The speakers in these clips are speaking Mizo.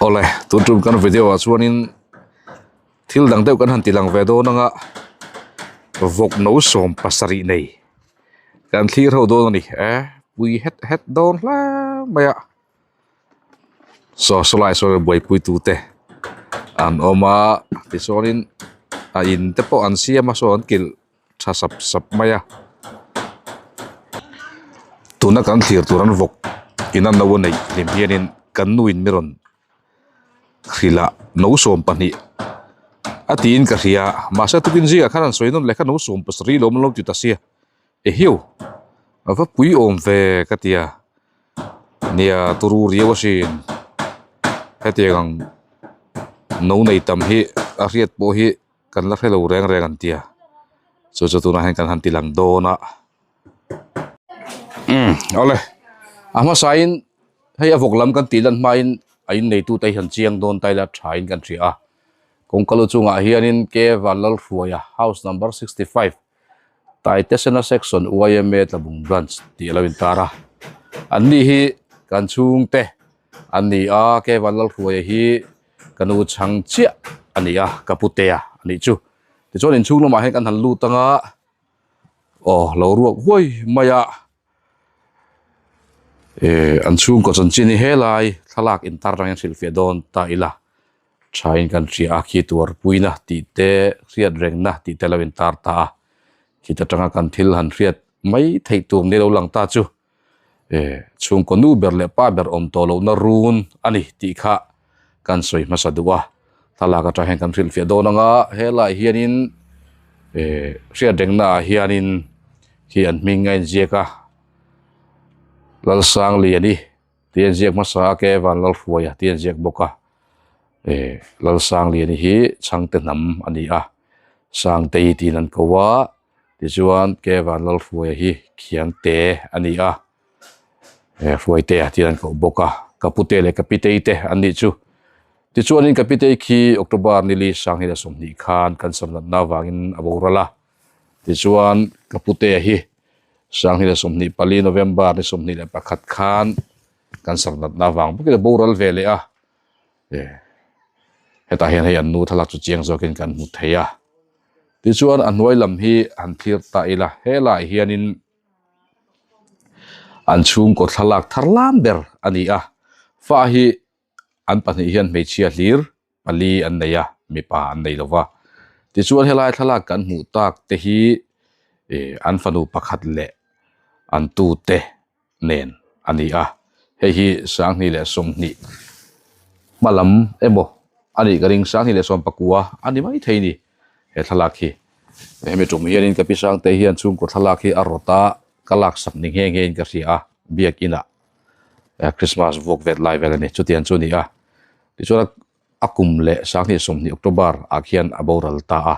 Awle tun tum kan video ah chuanin thil dang deuh kan han ti lang ve dawn anga vawk no sawm pasarih nei kan thlir ho dawn a ni e pui het het dawn hle mai a saw sawlai saw buaipui tute an awm a tichuanin a in te pawh an siam a saw an kilh tha sap sap mai a tuna kan thlir tur an vawk in a no a neih hlim hianin kan nu in mi rawn hrilh a no 12 a tiin ka hria mahse tukin zingah khan an sawi nawn leh kha no 17 lawm an lo ti ta sia ehiu a va pui awm ve ka ti a nia turu riau asin hetiang ang no nei tam hi a hriat pawh hi. Kan la hrelo reng reng an tia chu chu tunah hian kan han ti lang dawn a umm awle a hmasain hei a vawk lam kan tih lan hmain a inneitute hi an chiang dawn ta ila thain kan hria a kawngka lu chungah hianin K Vanlalhruaia house number 65 Taitesena section YMA Tlabung branch tih a lo intar a an ni hi kan chhungte an ni a K Vanlalhruaia hi. Ka nu chhang chiah a ni a, ka putea a nih chu. Tichuan inchhung lamah hian kan han lut anga aw lo ruak huai mai a. Eh an chhungkaw chanchin hi helai thlalak intar atangin hrilhfiah dawn ta ila. Thain kan hria a khi tuarpuina tih te hriat rengna tih te lo intar ta a. Khit atanga kan thil han hriat mai theih tur ni lo lang ta chu. Eh chhungkaw nu ber leh pa ber awm tawh lohna run a ni tih kha kan sawi hmasa duh a, thlalak atang hian kan hrilhfiah dawn ang a, helaiah hianin eh hriatrengna ah hianin khi an hming a inziak a, Lalsangliani tih a inziak hmasa a, Kevanlalhruaia tih a inziak bawk a, eh Lalsangliani hi chhangte hnam a ni a, Sangtei tiin an ko a. Tichuan Kevan Lalhruaia hi Khiangte a ni a, eh Hruaitea tih an koh bawk a, ka pute leh ka pitei te an nih chu. Tichuanin ka pitei khi October nili 2020 khan cancer natna avangin a boral a, tichuan ka putea hi 2024 November ni 21 khan cancer natna avang bawkin a boral ve leh a, eh hetah hian hei an nu thlalak chu chiang zawkin kan hmu thei a. Tichuan a hnuai lam hi han thlir ta ila helaiah hianin an chhungkaw thlalak thar lam ber a ni a fa hi an pahnih hian hmeichhia hlir pali an nei a mipa an nei lo va tichuan helai thlalak kan hmuh tak te hi ih an fanu pakhat leh an tute nen a ni a hei hi 2020 hma lam emaw a nih ka ring 2019 a ni mai thei a ni he thlalak hi hemi tum hianin ka pi Sangte hian chhungkaw thlalak hi a rawt a ka laksak ni nghe nghe in ka hria a biakinah Christmas vuak vet lai vel a ni chutiang chu a ni a tichuan a kum leh 2020 October ah khian a boral ta a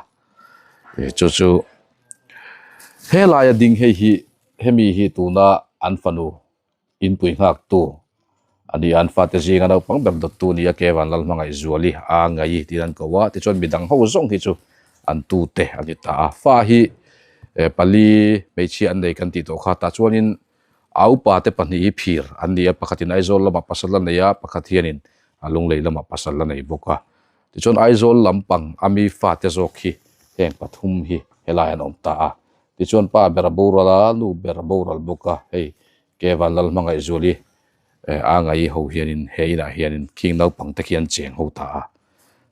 chu chu helai a ding hei hi. Hemi hi tuna an fanu inpui nghaktu a ni a, an fate zinga naupang ber dawttu a ni a, Kevan Lalhmangaihzuali a ngai tiin an ko a, tichuan midang ho zawng hi chu an tute a ni ta a. Fa hi pali hmeichhia an nei kan tih tawh kha, tah chuanin a upa te pahnih hi phir an ni a, pakhatin Aizawl lamah pasal a nei a, pakhat hianin a Lunglei lamah pasal a nei bawk a. Tichuan Aizawl lampang a mi fate zawk hi heng pathum hi helai an awm ta a. Tichuan pa ber a boral a, nu ber a boral bawk a, hei Kevan Lalhmangaihzuali eh a ngai ho hianin he inah hianin khing naupang te khi an cheng ho ta a.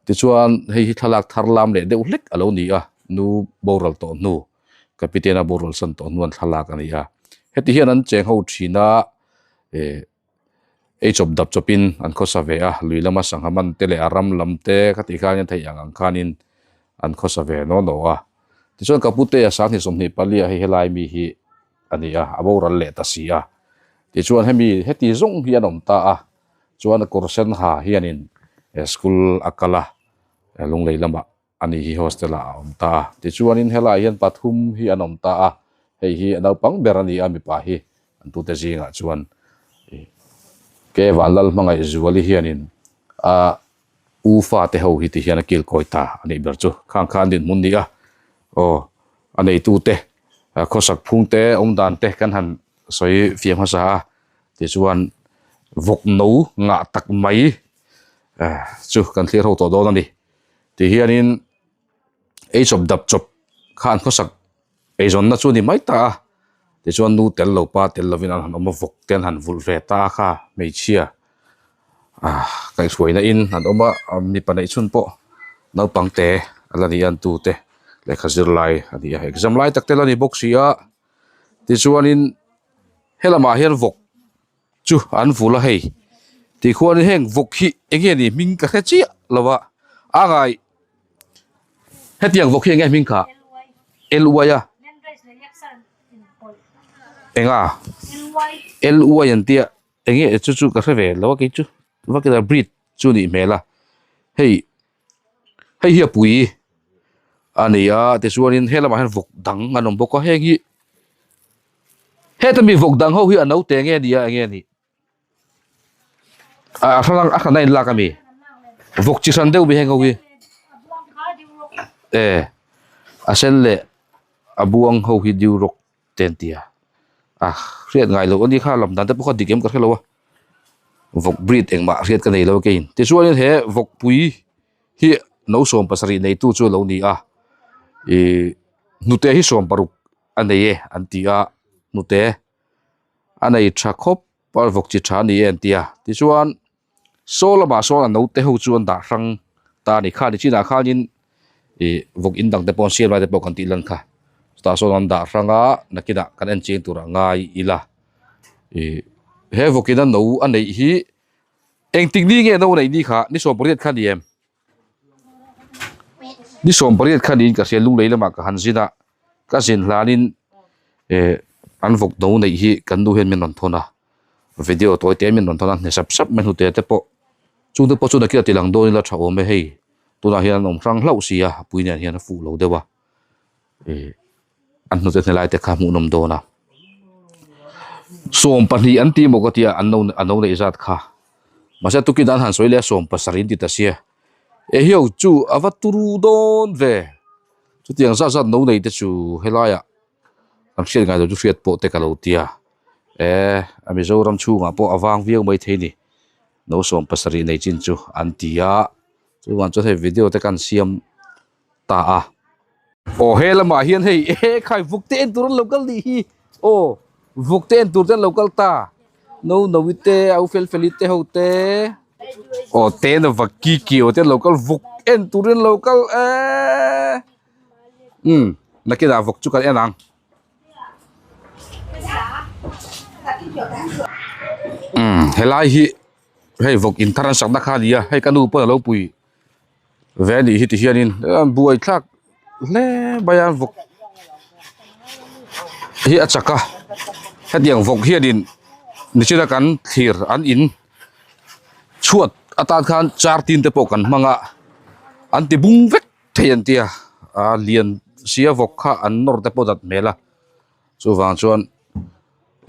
Tichuan hei hi thlalak thar lam leh deuh hlek a lo ni a, nu boral tawh hnu, Kapitena boral san tawh hnu an thlalak a ni a. Heti hian an cheng ho thin a, eh ei chawp dap chawpin an khawsa ve a, lui lama sangha man te leh a ram lam te khatih khanin theih ang ang khanin an khawsa ve naw naw a. Tichuan ka pute a 2024 ah hei helai mi hi a ni a, a boral leh ta si a. Tichuan hemi heti zawng hi an awm ta a, chuan a kawr sen ha hianin school a kal a, Lunglei lamah a ni hi hostel ah a awm ta a. Tichuanin helaiah hian pathum hi an awm ta a, hei hi a naupang ber a ni a mipa hi an tute zingah chuan Ke Vanlalhmangaihzuali hianin a U fate ho hi ti hian a kil kawi ta a nih ber chu. Khang kha an dinhmun ni a, aw a neitute khawsak phung te awm dan te kan han sawi fiah hmasa a, tichuan vawk no ngah tak mai. chu kan thlir ho tawh dawn a ni ti hianin ei chawp dap chawp kha an khawsak eizawnna chu a ni mai ta a tichuan nu tel lo pa tel lovin an han awm a vawk te an han vulh ve ta a kha hmeichhia ah kaihhruaina in an awm a mipa neih chhun pawh naupang te a la ni a an tu te lehkha zir lai a ni a exam lai tak te la ni bawk si a tichuanin helamah hian vawk chu an vul a hei tikhuanin heng vawk hi eng nge ni hming ka hre chiah lo a a ngai hetiang vawk hi eng nge hming kha L uai a eng a L uai an tia eng nge chu chu ka hre ve lo a kei chu vakina breed chu a nih hmel a hei hei hi a pui a ni a tichuanin he lamah hian vawk dang an awm bawk a heng hi Heta mi vawk dang ho hi a naute nge nia enge nih? A hran a hran a inlak ami? Vawk chi hran deuh mi heng ho hi. E a sen leh a buang ho hi diu rawk te an ti a. A hriat ngai loh ani kha lam dan te pawh kha dik em ka hre lo a. Vawk breed engmah hriat ka nei lo keiin. Tichuanin he vawk pui hi no 70 neitu chu a lo ni a. Ih hnute hi 60 a nei e an ti a hnute a nei tha khawp a vawk chi tha a ni e an ti a tichuan saw lamah sawn a naute ho chu an dah hrang ta a ni kha ni chinah khanin ih vawk in dang te pawh an siam lai te pawh kan tih lan kha chutah sawn an dah hrang a nakinah kan en chiang turah ngai ila ih he vawk in a no a neih hi engtik ni nge no a neih ni kha ni 18 kha a ni em. Ni 18 kha niin ka hria lunglei lamah ka han zin a ka zin hlanin eh an vawk no neih hi kan nu hian min rawn thawn a video tawi te min rawn thawn a hne sap sap mai hnute te pawh chungte pawh chu nakin a ti lang dawn ila tha awm e hei tunah hian an awm hrang hlauh si a a pui nen hian a fuh lo deuh a eh an hnute hne lai te kha hmuhnawm dawn a 12 an ti maw ka tia an no a no neih zat kha. Mahse tukin an han sawi leh a 70 an ti ta sia. Ehiau chu a va turu dawn ve. Chutiang zat zat no nei te chu helaiah kan hriat ngai lo chu hriat pawh te ka lo tia. E a Mizoram chhungah pawh a vang viau mai thei ni. No 70 nei chin chu an ti a. Chuvang chuan hei video te kan siam ta a. Aw he lamah hian hei e khai vuk te en tur an lo kal nih hi aw vuk te en tur te an lo kal ta no no i te au fel fel i te ho te aw te na va ki ki aw te an lo kal vuk en tur in an lo kal eee umm nakinah vuk chu kan en ang. Umm helai hi hei vawk in thar an sakna kha a ni a hei ka nu pawn a lo pui. Ve anih hi ti hianin an buai thlak hle mai a vawk hi a chak a hetiang vawk hianin nichina kan thlir an in chhuat atan khan char tin te pawh kan hmang a an ti bung vek thei an tia a lian sia vawk kha an nawr te pawh dat hmel a chuvang chuan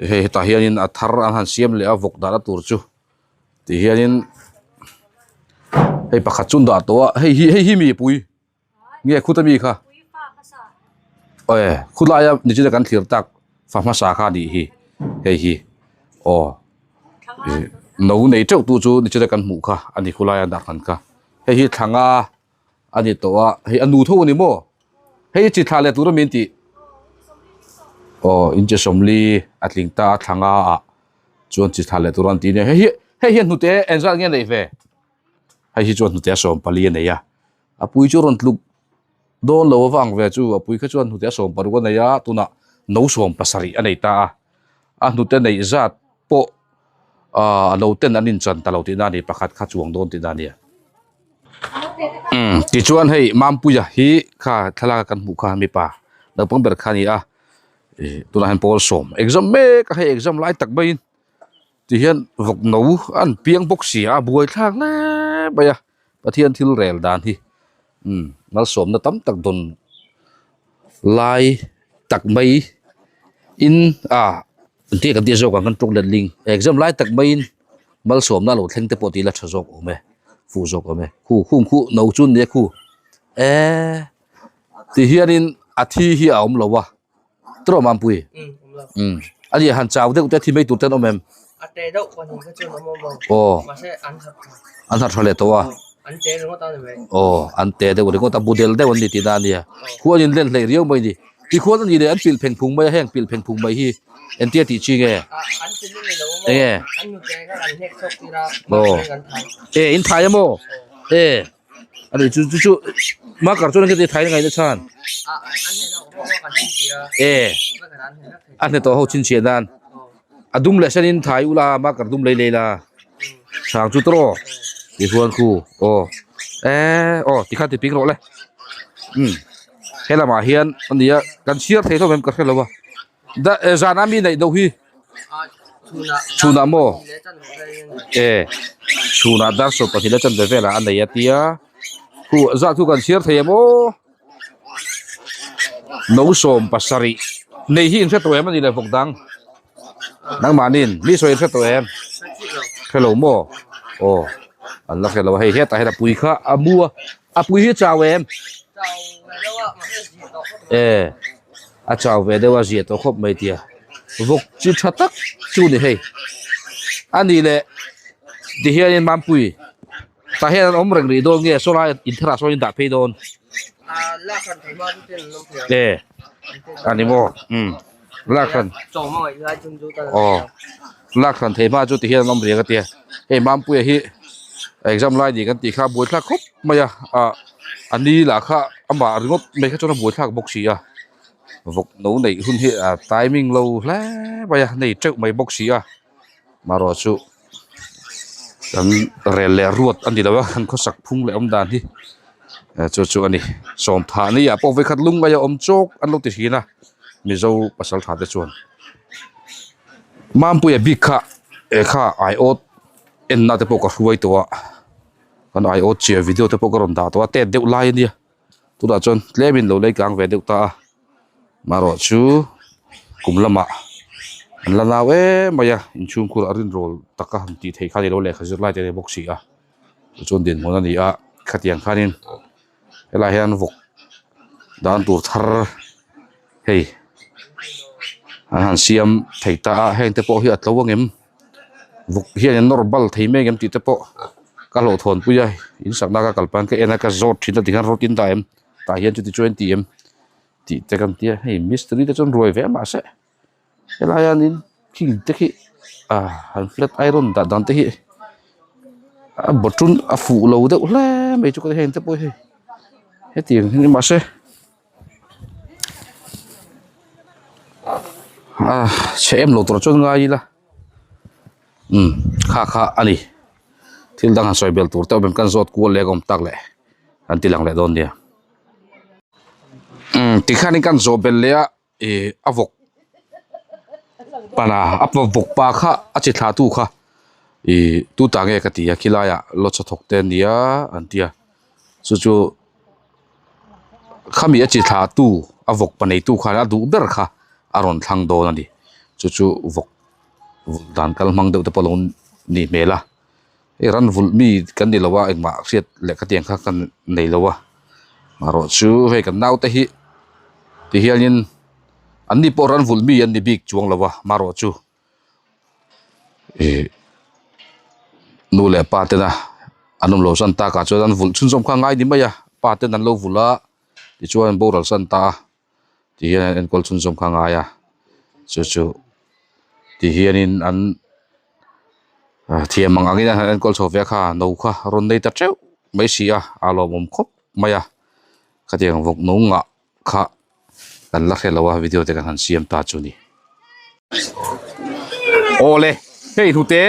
hei hetah hianin a thar an han siam leh a vawk dahna tur chu. Ti hianin hei pakhat chu an dah tawh a hei hi hei hi mi pui nge khuta mi kha aw e khulaia nichina kan thlir tak fa hmasa kha a nih hi hei hi aw ih no nei teuh tu chu nichina kan hmuh kha a ni khulaia an dah hran kha hei hi thla nga a ni tawh a hei a nu tho a ni maw hei chi thla leh tur a mi an tih aw inchi 40 a tling ta a thla nga ah. Chuan chi thla leh tur an ti nia hei hi hei hian hnute engzat nge a neih ve hei hi chuan hnute a 14 a nei a a pui chu a rawn tluk dawn lo avang ve chu a pui kha chuan hnute a 16 a nei a tunah no 17 a nei ta a a hnute neih zat pawh ahh a no ten an inchan ta lo tihna a ni pakhat kha chuang dawn tihna a nia umm tichuan hei Mampuia hi kha thlalak a kan hmuh kha mipa naupang ber kha a ni a. Ih tunah hian pawl sawm exam mek a hei exam lai tak maiin ti hian vawk no an piang bawk si a buai thlak hle mai a Pathian thil rel dan hi umm malsawmna tam tak dawn lai tak mai in a engtin nge kan tih zawk ang kan tawng letling exam lai tak maiin malsawmna a lo thleng te pawh tih ila tha zawk awm e fuh zawk awm e khu khung khu no chu an nia khu eee. Ti hianin a thi hi a awm lo a tawh mampui umm a ni han chau deuh te thi mai tur te an awm em? Aw an harh tha leh tawh a aw an te deuh ringawt a bu del deuh an ni tihna a nia khuan in len hleih riau mai a ni tikhuan a nih leh an pilh pheng phung mai a heng pilh pheng phung mai hi engtia tih chi nge enge aw e in thai emaw e. Ani chu chu chu marker chuan engtin thai ngaihna chhan e a hne tawh ho chhinchhiah nan a dum leh sen in thai ula marker dum lei lei la chhang chu tawh tichuan khu aw e aw tikhan ti ping rawh le um he lamah hian ania kan chhiar thei hlawm em ka hre lo a. Da eh zan a mi neih deuh hi chhunah maw e chhunah dar 12 leh chanve velah a nei a tia khu zat khu kan chhiar thei em aw no 17 nei hi in hre tawh em a ni le vawk dang nangmahniin mi sawi in hre tawh em hre lo maw aw an la hre lo a hei hetah hian a pui kha a mu a a pui hi chau em e. A chau ve deuh a zia tawh khawp mai tia vawk chi tha tak chu ni hei a nih leh ti hianin mampui tah hian an awm reng rih dawn nge saw lai intherah sawn in dah phei dawn e a ni maw umm lak hran aw lak hran thei hma chu ti hian an awm reng a tia hei mampuia hi exam lai ni kan tih kha buaithlak khawp mai a ah a ni lah kha amah ringawt mai kha chuan a buaithlak bawk si a vawk no neih hun hi a timing lo hle mai a nei teuh mai bawk si a marawh chu kan rel leh ruat a ni lo a kan khawsak phung leh awm dan hi chu chu a ni sawmthah ni ah pawh vawikhat lung aia awm chawk an lo ti thin a mizo pasal tha te chuan Mampuia bik kha eh kha aiawt enna te pawh ka hruai tawh a kan aiawt chiah video te pawh ka rawn dah tawh a tet deuh lai a nia tunah chuan tlem in lo lei tlang ve deuh ta a marawh chu kum lamah an la nau em mai a inchhungkhur a rinrawl taka han tih theih kha a ni lo lehkha zir lai te a ni bawk si a tichuan dinhmun a ni a khatiang khanin helaiah hian vawk dan tur thar hei an han siam thei ta a heng te pawh hi a tlo angem vawk hian an nawr bal thei mai angem tih te pawh ka hlauhthawn pui a in sakna ka kal pahin ka en a ka zawt thin a tikhian rawt in dah em tah hian chuti chuan ti em tih te kan tia hei mistiri te chuan ruai ve mahse helai ah hianin thil te khi ah han flat iron dah dan te hi a bottle a fuh lo deuh hle mai chu ka ti heng te pawh hi hetiang hi ni mahse. Ah chhe em lo tur chuan ngai ila umm kha kha a ni thil dang han sawi bel tur te awm em kan zawt kual leh a awm tak leh an ti lang leh dawn nia umm tikhianin kan zawh bel leh a ih a vawk pana a vawk pa kha a chi thlah tu kha ih tu ta nge ka ti a khilaiah lawcha thawk te ania an tia chu chu. Khami a chi thlah tu a vawk pa neitu khan a duh ber kha a rawn thlang dawn a ni chu chu vawk vulh dan kal hmang deuh te pawh a lo nih hmel a hei ran vulh mi kan ni lo a engmah hriat leh khatiang kha kan nei lo a marawh chu hei kan naute hi ti hianin an ni pawh ran vulh mi an ni bik chuang lo a marawh chu. Ih nu leh pa tena an awm loh san takah chuan an vulh chhunzawm kha a ngai ni mai a pa ten an lo vulh a tichuan an boral san ta a ti hian an enkawl chhunzawm kha a ngai a chu chu ti hianin an thiam ang angin an han enkawl chho ve a kha no kha rawn nei ta teuh mai si a a lawmawm khawp mai a khatiang vawk no ngah kha kan la hre lo a video te kan han siam ta chu ni. Awle hei hnute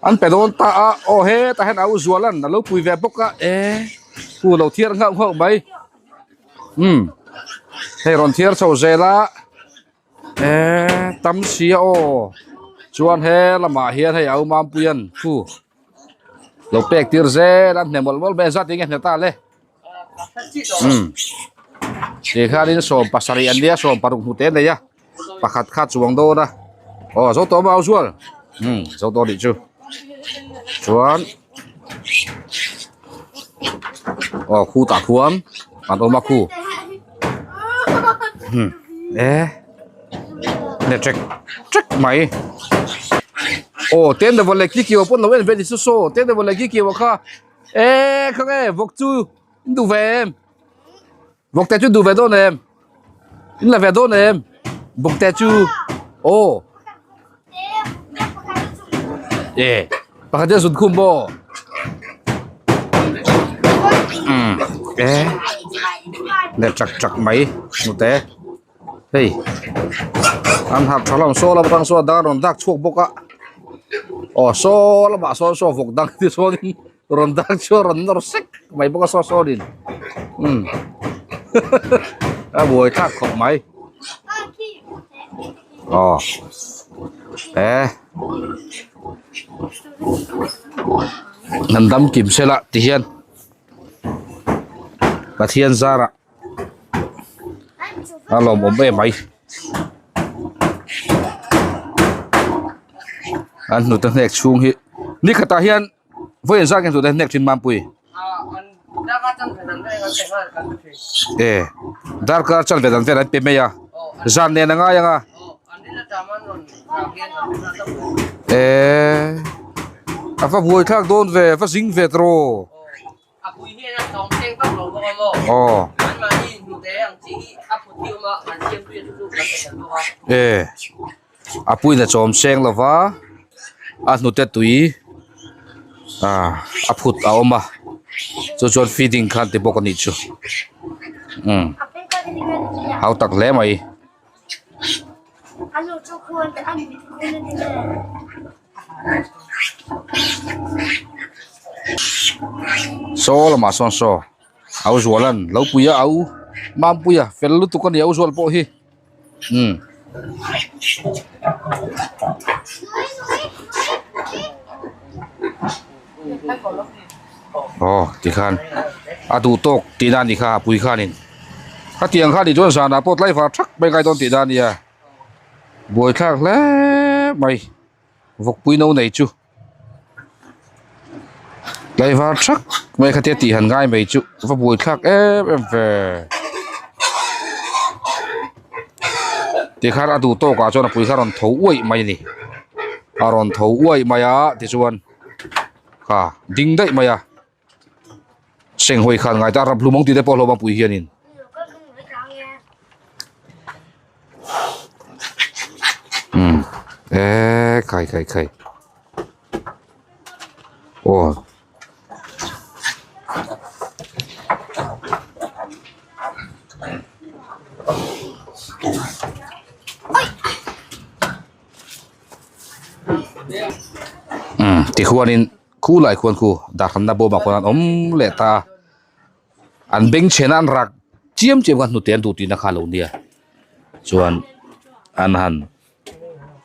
an pe dawn ta a aw hetah hian a u zualan a lo pui ve bawk a e hu lo thiar nghauh nghauh mai umm hei rawn thiar chho zel a e tam si a aw chuan he lamah hian hei a u mampuian hu lo pek tir zel a hne mawlh mawlh mai a zat enge hne ta le. Umm ti khanin 17 an nia 16 hmu te a nei a pakhat kha chuang dawn a aw zo tawh mau zual umm zo tawh anih chu chuan aw khu tah khuan an awm a khu umm e ne ṭek ṭek mai. Aw Tendava leh Kikiwa pawn lo en ve ni chu saw Tendava leh Kikiwa kha e kha nge vawk chu in duh ve em vawk te chu duh ve dawn em in la ve dawn em vawk te chu aw e pakhat hian zun khum maw umm e leh chak chak mai hnute. Hei an harh tha hlawm saw lam atang sawn dang a rawn dak chhuak bawk a aw saw lamah sawn saw vawk dang te chuanin rawn dak chhuak rawn nawr sek mai bawk a saw sawnin umm a buai thlak khawp mai aw e an dam kim sela tihian Pathian zarah. A lawmawm em mai an hnute hnek chhung hi ni khatah hian vawiin zat nge hnute hnek thin Mampui e darkar chan ve dan vel an pe mai a zan nen a ngai ang a e a va buai thlak dawn ve a va zing ve tawh. A pui hian a tlawm seng vak lo bawk a maw? Aw. Anmahni hnute ang chi hi a phut hi awm a, an siam tui a chu chu kan pe tel bawk a. E, a puiin a chawm seng lo va, a hnute tui ah a phut a awm a, chu chuan feeding khan ti bawk a nih chu. Umm hau tak hle mai. Saw lamah sawn saw au zualan lo pui a au mampui a fel lutuk a ni au zual pawh hi umm. Aw tikhan a duh tawk tihna a nih kha a pui khanin khatiang kha nih chuan zanah pawh tlaivar thak mai ngai dawn tihna a nia. Buaithlak hle mai vawkpui no nei chu tlaivar thak mai khatia tih han ngai mai chu va buaithlak em em ve tikhan a duh tawkah chuan a pui kha a rawn tho uaih mai a ni a rawn tho uaih mai a tichuan kha ding daih mai a. Senghawi khan ngai ta rap hlum ang tih te pawh hlawm ang pui hianin. Umm eee khai khai khai aw. Umm tikhuanin. Khu lai khuan khu darhlamna bawmah khuan an awm leh ta a, an beng chhena an rak chiam chiam kha hnute an duh tihna kha a lo nia chuan an han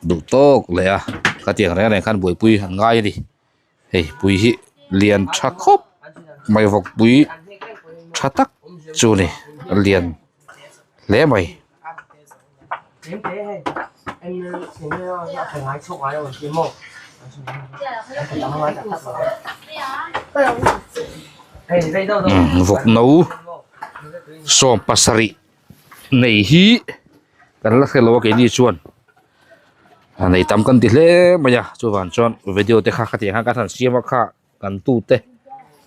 duh tawk leh a khatiang reng reng khan buaipui an ngai a ni hei pui hi lian tha khawp mai vawkpui tha tak chu a ni a lian hle mai. Vawk no sawm pasarih nei hi kan la hre lo a keini chuan a nei tam kan ti hle mai a chuvang chuan video te kha khatiang khan kan han siam a kha. Kan tute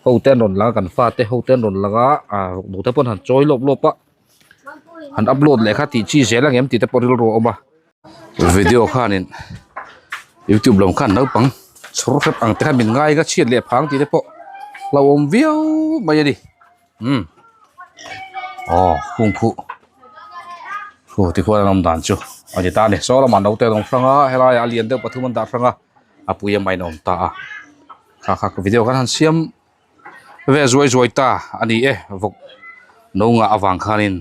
ho te an rawn lang a kan fate ho te an rawn lang a ah nute pawn han chawi lawp lawp a han upload leh kha tih chi zel ang em tih te pawh rilru a awm a video khanin youtube lam khan naupang chhawr hrep ang te khan min ngai ka chhiat leh phang tih te pawh hlauhawm viau mai a ni umm aw kungphu khu tikhuan an awm dan chu a ni ta a ni saw lamah naute an awm hrang a helaiah a lian deuh pathum an dah hrang a. A pui a main a awm ta a kha kha video khan han siam ve zuai zuai ta a ni e vawk no ngah avang khanin.